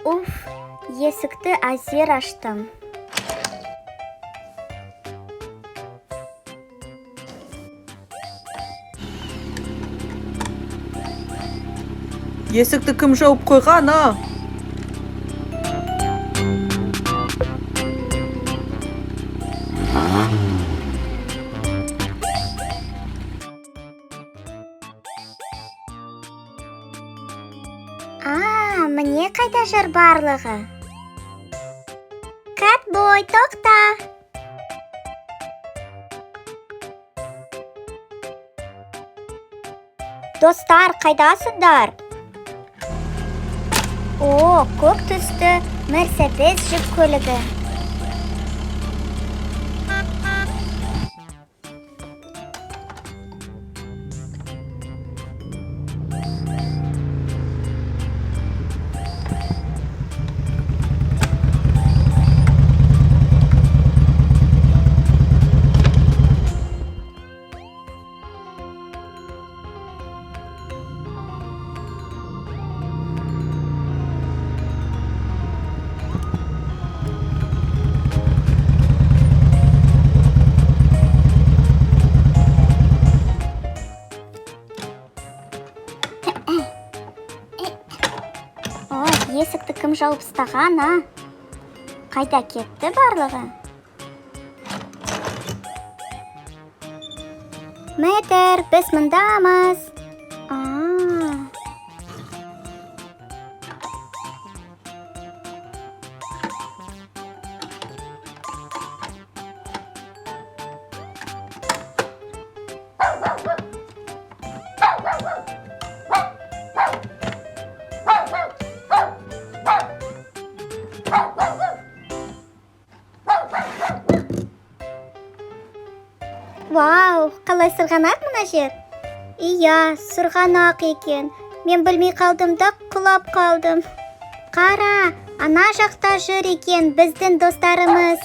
Уф, есікті әзер аштым. Есікті кім жауып қойған, а? А, міне қайда жүр барлығы. Катбой, тоқта! Достар, қайдасыңдар? О, көк түсті Мерседес жүк көлігі. О, есікті кім жауып тастаған, а? Қайда кетті барлығы? Мэтр, біз мындамыз. А. Вау, қалай сырғанақ мына жер? Иә, сырғанақ екен. Мен білмей қалдым да құлап қалдым. Қара, ана жақта жүр екен біздің достарымыз.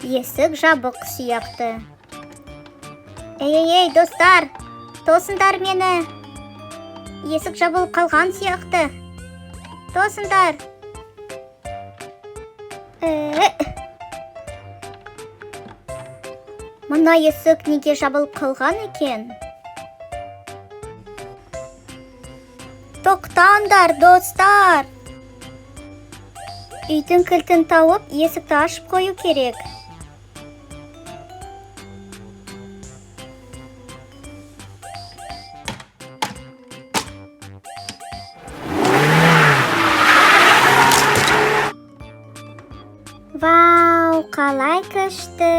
Есік жабық сияқты. Ей, ей, ей, достар, тосыңдар мені. Есік жабылып қалған сияқты. Тосыңдар. Э. Мына есік неге жабылып қалған екен? Тоқтаңдар, достар. Үйдің кілтін тауып, есікті ашып қою керек. Вау, қалай күшті!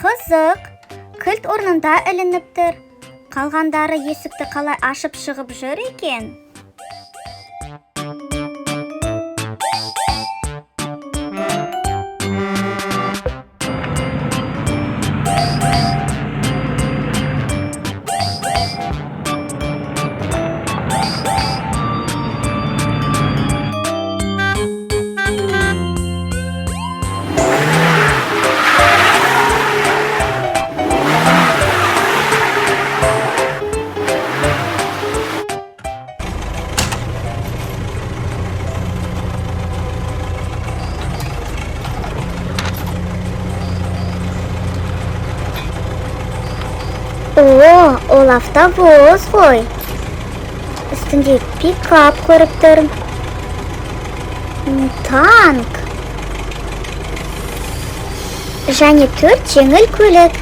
Қызық, кілт орнында ілініп тұр. Қалғандары есікті қалай ашып шығып жүр екен? О, ол автовоз ғой. Үстінде пикап көріп тұрмын. Танк. Және төрт жеңіл көлік.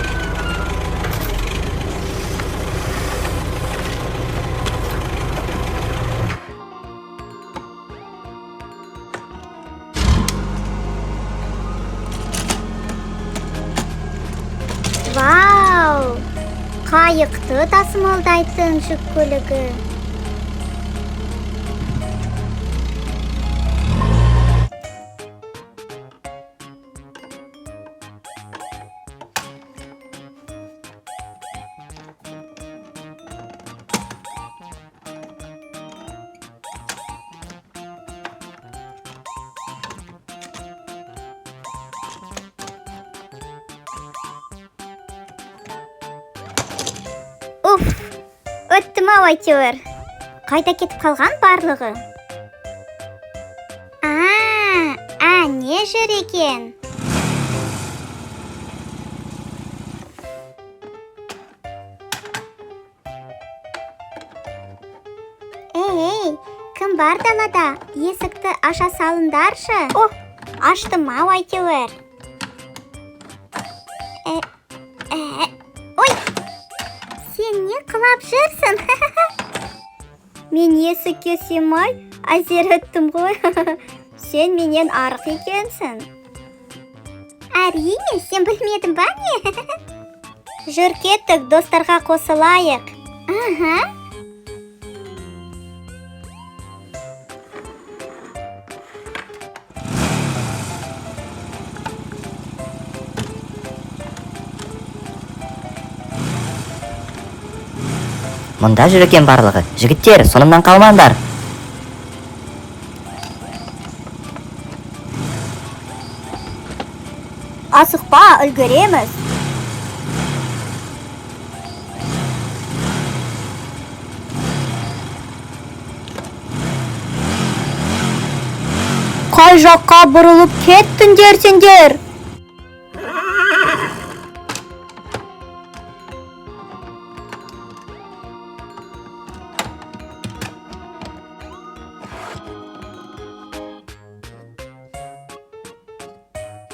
Вау! Қайықты тасымалдайтын жүк көлігі. Уф, өттім ау әйтеуір. Қайда кетіп қалған барлығы? А, әне жүр екен. Ей, ей, кім бар далада? Есікті аша салыңдаршы. О, аштым ау әйтеуір. Э, э, ой, сен не құлап жүрсің? Мен есікке сыймай әзер өттім ғой. Сен менен арық екенсің. Әрине, сен білмедің ба не? Жүр, кеттік, достарға қосылайық. Аха. Мұнда жүр екен барлығы. Жігіттер, соңымнан қалмаңдар. Асықпа, үлгереміз. Қай жаққа бұрылып кеттіңдер сендер?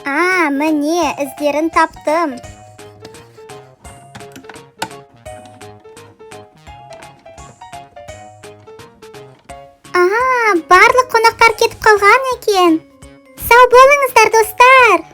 А, міне, іздерін таптым. А, барлық қонақтар кетіп қалған екен. Сау болыңыздар, достар.